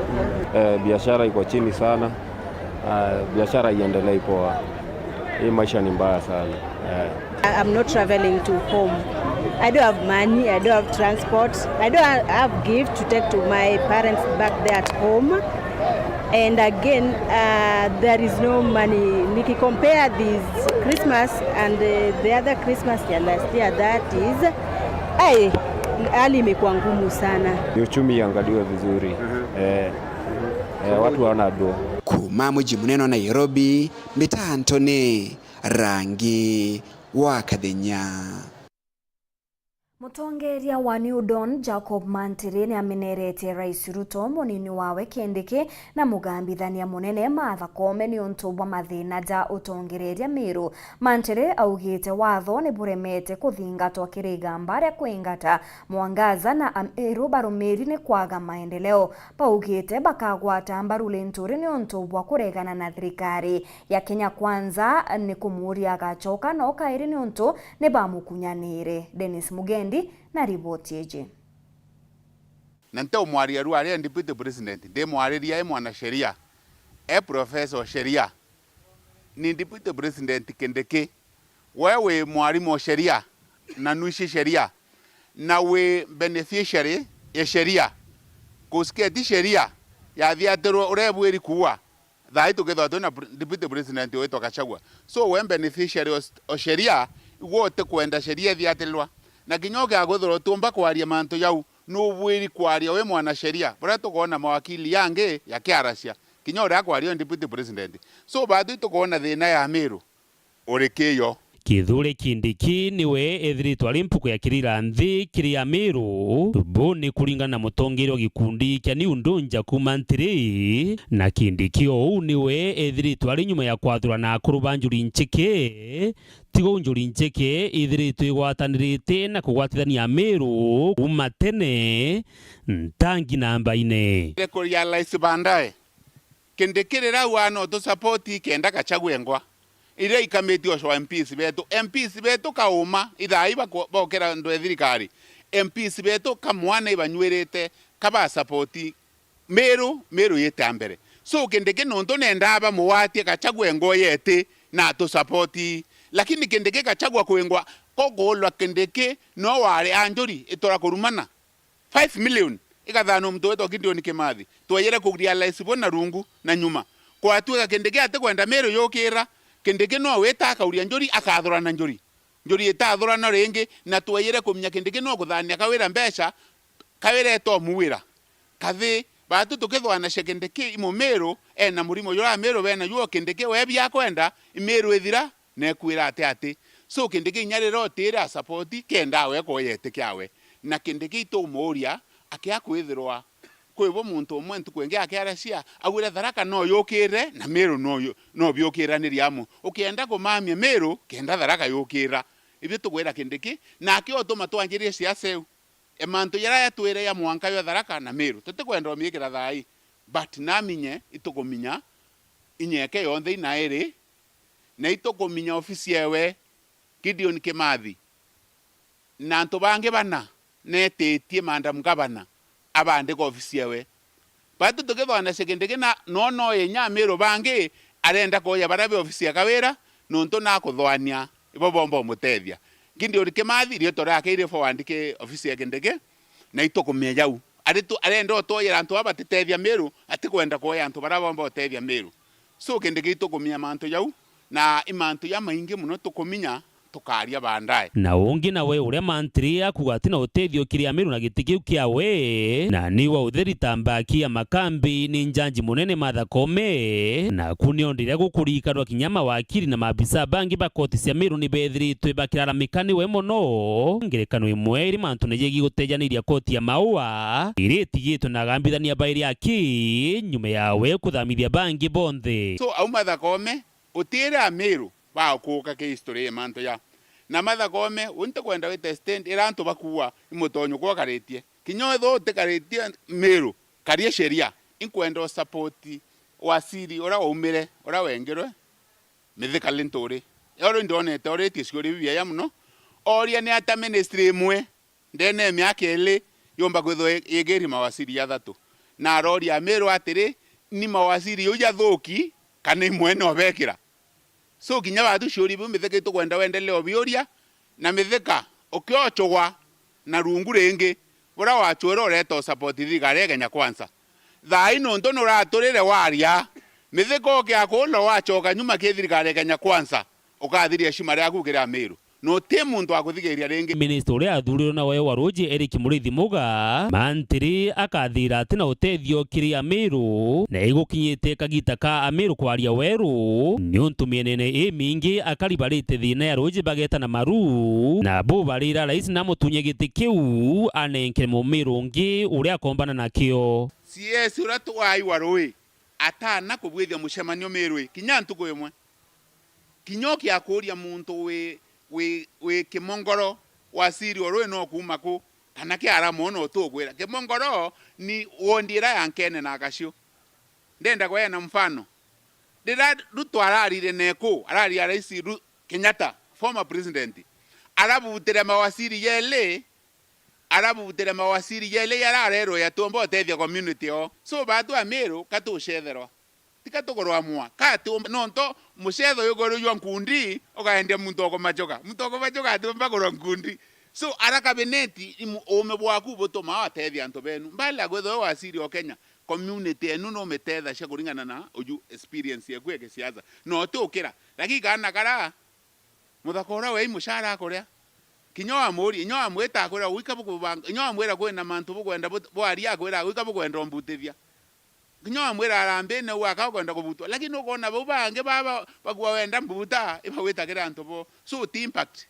Eh, biashara iko chini sana. Ah, biashara iendelei poa. Hii maisha ni mbaya sana. Eh. I- I'm not traveling to home. I don't have money, I don't have transport, I don't ha- have gift to take to my parents back there at home. And again, uh, there is no money. Niki compare this Christmas and the, the other Christmas ya last year, that is, ai, hali imekuwa ngumu sana. Ni uchumi iangaliwe vizuri. Eh, eh, watu hawana do. Kuuma muji munene wa Nairobi, mbita Anthony Rangi wa Kathenya. Mutongeria wa New Dawn, Jacob Mantiri, ni ameneretie Rais Ruto, munini wawe Kindiki na mugambithania munene Martha Koome niuntu bwa mathina ja utongereria Meru. Mantiri augite watho ni buremete kuthingatwa kiri igamba ria kwingata Mwangaza na Ameru barumiri ni kwaga maendeleo. Baugite bakagwata mbaru Linturi niuntu bwa kuregana na thirikari ya Kenya Kwanza ni kumuuria agacoka no kairi niuntu ni bamukunyanire. Dennis Mugendi na riboti iji. Na nteumwaria rua aria Deputy President, ndimwariria e mwanasheria, e professor o sheria, ni Deputy President Kindiki. We wi mwarimu o sheria, na nuici sheria, na wi beneficiary ya sheria. Kusikia ti sheria yathiatirwe uria ibwiri kuua, thaa ii tukethirwa twina pre-, Deputy President witwa Gachagua. So, we beneficiary o, o sheria, igwe utikwenda sheria ithiatirirwa. Na kinya ukiaga kwithirwa utiumba kwaria mantu jau, nubwiri kwaria wi mwanasheria, buria tukoona mawakili yangi yakiaracia, kinya uria akwaria o Deputy President. So, baatwi tukoona thina ya Meru uri kiyo. Kithure Kindiki niwe ethiritwe ari mpuku ya kirira nthi kiri Ameru. Buu ni kuringana na mutongeria wa gikundi kia New Dawn Jacob Mantiri, na Kindiki ou niwe ethiritwe ari nyuma ya kwathurana akuru ba Njuri Ncheke. Tiga u Njuri Ncheke ithiritwe igwatanirite na kugwatithania Ameru kuuma tene, ntangi na mbaine. Kurealize baadaye, Kindiki riria aua no tusapoti kenda Gachagua engwa, iria ikamitie ocwa M Ps betu. M Ps betu kauma, ithaa ii bako-, bokira andu e thirikari. M Ps betu kamwana ibanyuirite, kabasapoti Meru, Meru yite a mbere. So, Kindiki nontu nendaa bamugwatie Gachagua engwa yeti na atusapoti. Lakini Kindiki Gachagua kwingwa, kokuulwa Kindiki no wari a Njuri itura kurumana. Five million ikathanwa muntu witwa Gideon Kimathi. Twayire kurealize bo na rungu na nyuma. Kwatwika Kindiki atikwenda Meru yukira, Kindiki no wita akauria Njuri, akathurana Njuri. Njuri itathurana ringi, na twayire kumenya Kindiki no kuthania Kawira mbeca, Kawira etomuwira. Kathi, baatu tukithwanacia Kindiki i Mumiru, ena murimo juria Amiru bena juo, Kindiki we biakwenda, i Miru ithira, nekwira ati ati. So, Kindiki inya riria utire a support, kenda we koya iti kiawe. Na Kindiki itumuuria, akia kwithirwa kwi bo muntu umwe ntuku ingi akiaracia, augire Tharaka no yukire, na Miru no yu-, no biukiraniria amwe. Ukienda kumamia Miru, kenda Tharaka yukira. Ibio tugwira Kindiki, nake utuma twanjirie siasa iu. E mantu jaria yatwire ya mwanka jwa Tharaka na Miru, tutikwenda umiikira thaa ii, but naminye itukuminya inyeke yonthe inairi, na itukuminya ofisi ewe Gideon Kimathi, na antu bangi bana netitie Madam Gavana abandika ofisi ewe. Batu tukithwanacia Kindiki na no no inya Amiru bangi arenda kuuja baria be ofisi ya Kawira, nontu nakuthwania ibo bomba umutethia. Gideon Kimathi, riitwa riake iri forward ki ofisi ya Kindiki, na itukumia jau. Ari tu, arenda utoyera antu aba batitethia Miru, atikwenda kuoya antu baria bomba utethia Miru. So, Kindiki itukumia mantu jau, na i mantu jamaingi mono tukuminya, tukaria baadaye. Na ungi nawe uria mantiri akuuga ati na utethio kiri Amiru na giti kiu kiawe, na ni wa utheri ta mbaki ya makambi ni njanji munene Martha Koome, naku ni ondire gukurikanwa kinya mawakiri na maabisa bangi ba koti cia Miru ni bethiritwe bakiraramika niwe mono. Ngerekano imwe iri mantune jegii gutejaniria koti ya Maua, iri itigitwe na agambithania bairi aki nyuma yawe kuthamithia bangi bonthe. So, au Martha Koome, utire Amiru, bakuuka ki history ya mantu ja. Na Martha Koome, u ntikwenda wite stand ira antu bakuua i mutonyo kwa ukaritie. Kinya wethirwa utikaritie Miru, karia sheria. Inkwenda u support waziri uria waumire, uria wengirwe, Mithika Linturi. Oro ndonete oritie ciuria bibiaya mono. Oria ni ata ministry imwe ndene ya miaka iri yumba kwithirwa i-, igiri mawaziri athatu. Na aroria Amiru atiri, ni mawaziri jau jathuki, kana imwe no bekira? So, kinya watu ciuria biu Mithika itukwenda wendelee ubiuria, na Mithika, ukiocugwa na rungu ringi, buria wacwire ureta u support thirikari ya Kenya Kwanza. Thaa ii nontu nuraturire waria, Mithika ukiakulwa wacoka nyuma ki thirikari ya Kenya Kwanza, ukathiria heshima riaku kiri Amiru. Na uti muntu wa kuthigiria ringi. Minista uria athurirwe na Weru wa Ruuji Eric Muriithi Muga, mantiri akathira ati na utethio kiri Amiru, na igukinyite kagita ka Amiru kwaria Weru, niuntu mienene imingi akari barite thina ya ruuji bageta na maru, na bo barira rais namutunye giti kiu anenkere Mumiru ungi uria akombana nakio. C S uria twai wa rui atana kubwithia mucemanio Miru ii, kinya ntuku imwe. Kinya ukiakuria muntu wi, wi, wi Kimongoro, waziri o rui no kuuma ku, kana Kiaramu no tukwira. Kimongoro ni wondi ira ya Nkene na Gaciu. Ndenda kweena mfano. Riria Ruto ararire neku, arari ya Rais Ru-, Kenyatta, former president, arabutire mawaziri yeli, arabutire mawaziri yeli yararerwe yatuomba utethia community oo. So, batu Amiru, ka tucetherwa. Tika tukurwamwa. Ka ati um-, nonto mucetho uyu kuri jwa nkundi, ukaendia muntu okumachoka. Muntu okumachoka atiumba kurwa nkundi. So, ara kabineti, imu-, uume bwaku butuma watethia antu benu. Mbali ya kwithirwa wi waziri o Kenya, community enu numitethacia kuringana na uju experience yeku ya kisiasa. No ti ukira. Lakini kaana kara, muthaka uria wei mucara akuria. Kinya wamuria, inya wamwita akwira, "Gwika bukubanga," inya wamwira, "Kwina mantu bukwenda but-, bwaria," akwira, "Gwika bukwenda umbutithia." Kinya wamwira arambine uu aka ukwenda kubutwa. Lakini ukoona bau bangi baba bagua wenda mbuta, ibagwitagira antu bo. So, ti impact.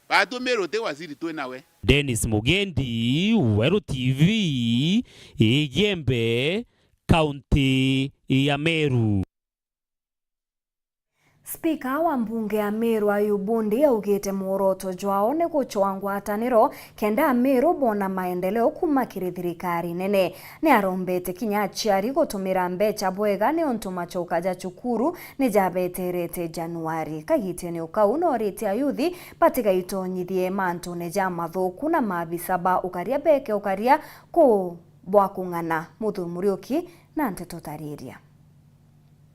Batu Miru ti waziri twi nawe. Dennis Mugendi, Weru T V, Igembe, kaunti ya Meru. Spika wa mbunge ya Meru Ayubu Ndi augite mworoto jwao ni gucwa ngwataniro kenda Ameru boona maendeleo kuuma kiri thirikari nene. Ni arombete kinya aciari gutumira mbecha bwega niuntu machoka ja cukuru ni jabeterete Januari. Kagitene o kau, noorite ayuthi batigaitonyithie mantune ja mathuku na maabisa ba ukaria beeke ukaria kuu bwa kung'ana. Muthui Muriuki na nteto tariria.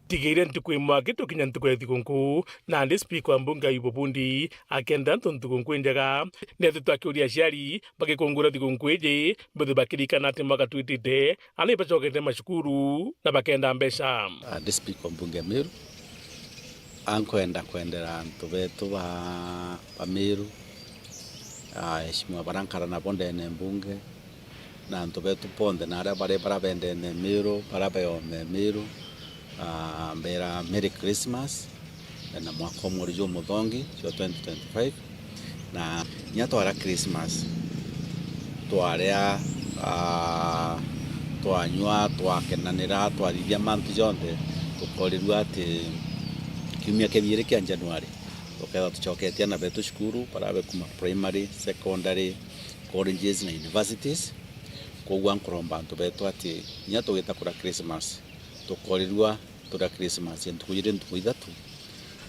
Tigire ntuku imwe aki tukinya ntuku ya thigunkuu, nandi spika wa mbunge Ayubu Bundi akenda antu nthigunkuu injega. Ni ethitwe akiuria aciari bagikungura thigunkuu iji bithwe bakiririkana ati mwaka twitite ana ibacokete macukuru na bakenda mbeca. Ah, ndi spika wa mbunge ya Meru, ankwenda kwendera antu betu ba, ba Meru, ah, aheshimiwa baria nkara nabo ndene mbunge, na antu betu bonthe na aria bari bara bendene Miru, bara beome Miru, ah, mbera Merry Christmas na mwaka umwe uri jumuthongi jwa twenty twenty-five. Na kinya twaria Christmas, twaria, ah, twanyua, twakenanira, twathithia mantu jonthe, tukorirua ati kiumia kia biiri kia January, tukethirwa tucoketie ana betu cukuru, bara be kuma primary, secondary, colleges na universities. Kwoguo nkuromba antu betu ati kinya tugita kuria Christmas, tukorirua turia Christmas ya ntuku ijiri, ntuku ithatu,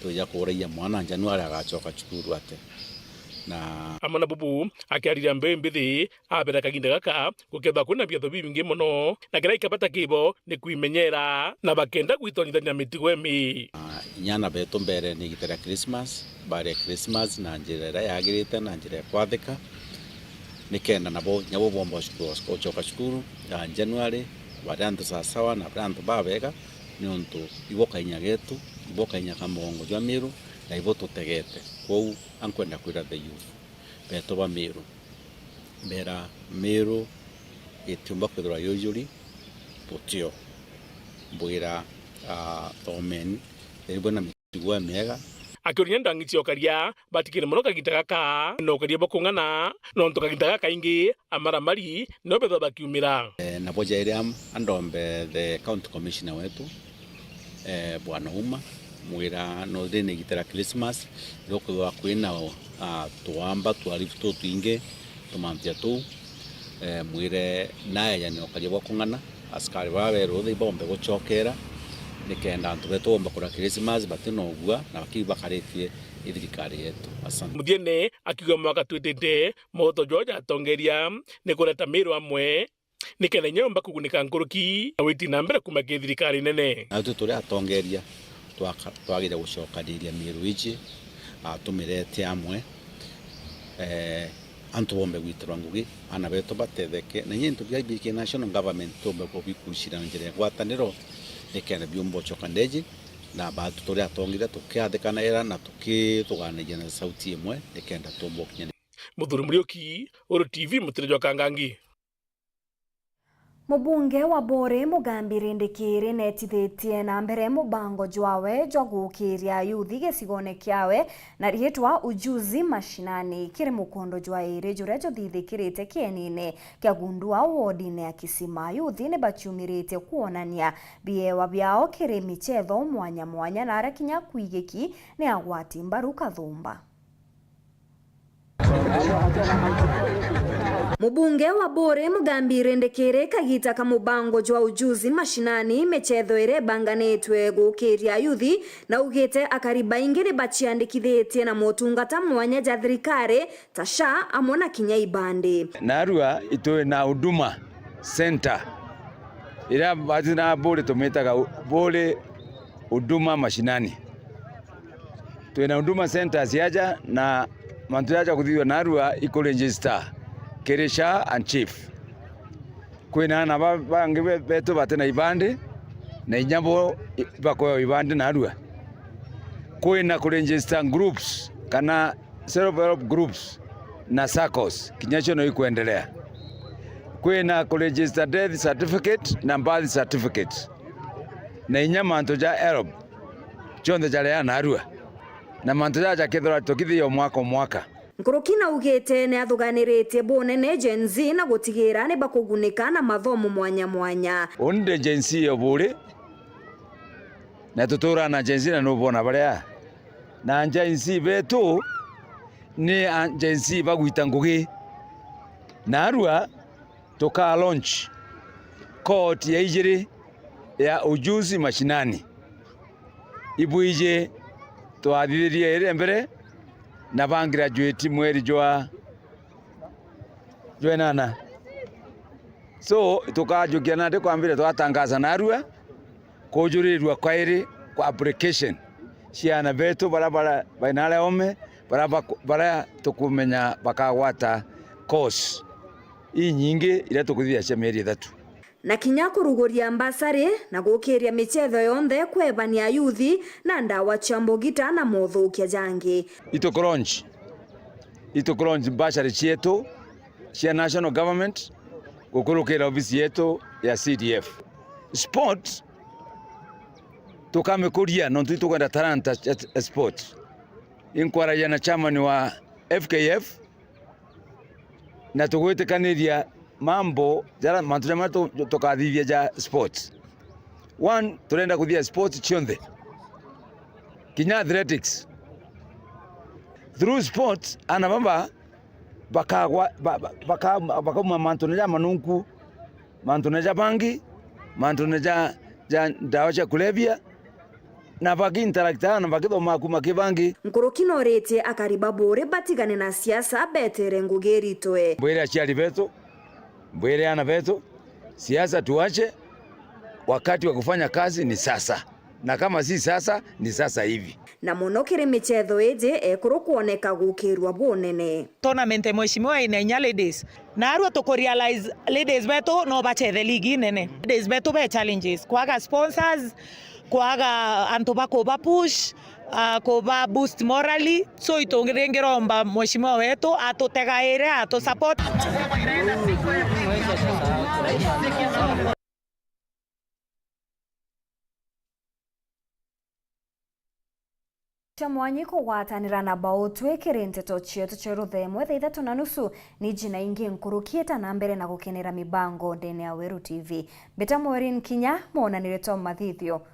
twija kuuragia mwana January agacoka cukuru ate. Na amwe na bubu akiariria mbeu mbithi, abera kaginda gaka gukethirwa kwina biatho bibingi mono, na kiria gikabata kibo ni kwimenyera na bakenda gwitonyithania mitugo imi. Ah, inya ana betu mbere ni igita ria Christmas, baria Christmas na njira iria yagirite na njira ya kwathika, nikenda nabo nyabo bomba gucoka cukuru ya January bari antu sawasawa na bari antu babega, niuntu ibo kainya getu, ibo kainya ka mugongo jwa Miru, na ibo tutegete. Kwou ankwenda kwira the youth betu ba Miru, mbera Miru itiumba kwithirwa yujuri butio. Mbwira, ah, thomeni, ethirwe na mitugo miega. Akiuria ndangi cia ukaria batigire mono kagita gaka na ukaria bwa kung'ana, nontu kagita gaka kaingi amaramari no bethwa bakiumira. Eh, nabo jairi am-, andombe the county commissioner wetu, eh, Bwana Uma, mwira no thina igita ria Christmas, riukwithirwa kwina, ah, tuamba twarifu tutwingi, tumanthia tuu, eh, mwire naeja ni ukaria bwa kung'ana, askari baa beru thii bombe gucokera, nikenda antu betu bombe kuria Christmas bati na ugua na baki bakaritie i thirikari yetu. Asante. Muthiene akiuga mwaka twitite, mauto jwao jatongeria ni kureta Miru amwe, nikenda inya yumba kugunika nkuruki na witi na mbere kuma ki thirikari nene. Natwi turi atongeria, twaka-, twagire gucokaniria Miru iji, ah, tumirete amwe, eh, antu bombe gwitirwa ngugi, ana betu batetheke, na inya into bia biki national government tumbe kubikucira na njira ya ngwataniro, nikenda biumba gucoka ndeji, Na baathu turi atongeria tukiathikanaira na tukithugaanagia na sauti imwe nikenda tuumba ukinyaniria. Muthuri Muriuki, Uru T V, Mutiri jwa Kangangi. Mubunge wa Buuri Mugambi Rindikiri neetithitie na mbere mubango jwawe jwa guukiria ayuthi gicigone kiawe na riitwa Ujuzi Mashinani kiri mukondo jwa iiri juria juthithikirite kienine kia Gundua wodine ya Kisima. Ayuthi ni baciumiritie kwonania biewa biao kiri michetho mwanya mwanya na aria kinya kwigiki ni agwati mbaru kathumba. Mubunge wa Buuri Mugambi Rindikiri kagita ka mubango jwa Ujuzi Mashinani, michetho iria ibanganitwe guukiria ayuthi, na augite akari baingi ni baciandikithitie na motungata mwanya ja thirikari ta SHA amwe na kinya ibandi. Narua itwi na Huduma Center iria bathi na Buuri tumitaga u-, Buuri Huduma Mashinani. Twina Huduma Centers aja na mantu jaja kuthithua narua iku register kiri SHA and SHIF. Kwina ana ba-, bangi be-, betu batina ibandi na inya bo i-, bakoewa ibandi narua. Kwina ku register groups kana self help groups na saccos, kinya cio no ikwendelea. Kwina ku register death certificate na birth certificate na inya mantu ja help. Cionthe jaria narua, na mantu jaja jakethirwa tukithia o mwaka o mwaka. Nkuruki naugite ni athuganiritie bunene Gen Z na gutigira ni bakugunika na mathomo mwanya mwanya. Uni ndi Gen Z o Buuri, na tuturaa na Gen Z na nubona baria. Na Gen Z betu ni a Gen Z bagwita ngugi. Narua tuka launch cohort ya ijiri ya Ujuzi Mashinani. Ibwiji twathithirie iri mbere na ba graduate mweri jwa, jwa inana. So, tukajukia nandi kwambire twatangaza narua kujurirua kwairi kwa application cia ana betu bara, bara baina aria ome, bara baku-, bara tukumenya bakagwata course inyingi iria tukuthithia cia mieri ithatu. Na kinya kuruguria mbasari na gukiria michetho yonthe kwebania ayuthi na ndawa cia mbugita na mothukia jangi. Ituku launch, ituku launch mbasari cietu cia national government gukurukira obisi yetu ya C D F. Sport tukamikuria nontu itukwenda talanta cia sport. Inkwaragia na chairman wa F K F, na tugwitikaniria mambo jara, mantu jaria tu-, tukathithia ja sports. One, turenda kuthia sports cionthe, kinya athletics. Through sports, ana baba bakagwa, ba-, ba-, baka-, bakauma mantune ja manunku, mantune ja bangi, mantune ja, ja ndawa cia kulevya, na bakiinteractaa na bakithomaa kuuma ki bangi. Nkuruki nooritie akari ba Buuri batigane na siasa betere ngugi iritwe. Mbwire aciari betu, mbwire ana betu, siasa tuache, wakati wa kufanya kazi ni sasa, na kama si sasa, ni sasa hivi. Na mono kiri michetho iji ekuru kwoneka gukirua bunene. Tournament ya mheshimiwa ina inya ladies. Narua tukurealize ladies betu no bachethe ligi nene. Ladies betu be challenges, kwaga sponsors, kwaga antu ba kuba push, ah, kuba boost morally. So, ituringiromba mheshimiwa wetu atutegaire, atusupport. Cia mwanyi kugwatanira na Bautwi kiri nteto cietu cia ruthemwe thaa ithatu na nusu, ni jina ingi nkuruki eta na mbere na gukenera mibango ndene ya Weru T V. Mbita Maureen Kinya, mwonanire twa mathithio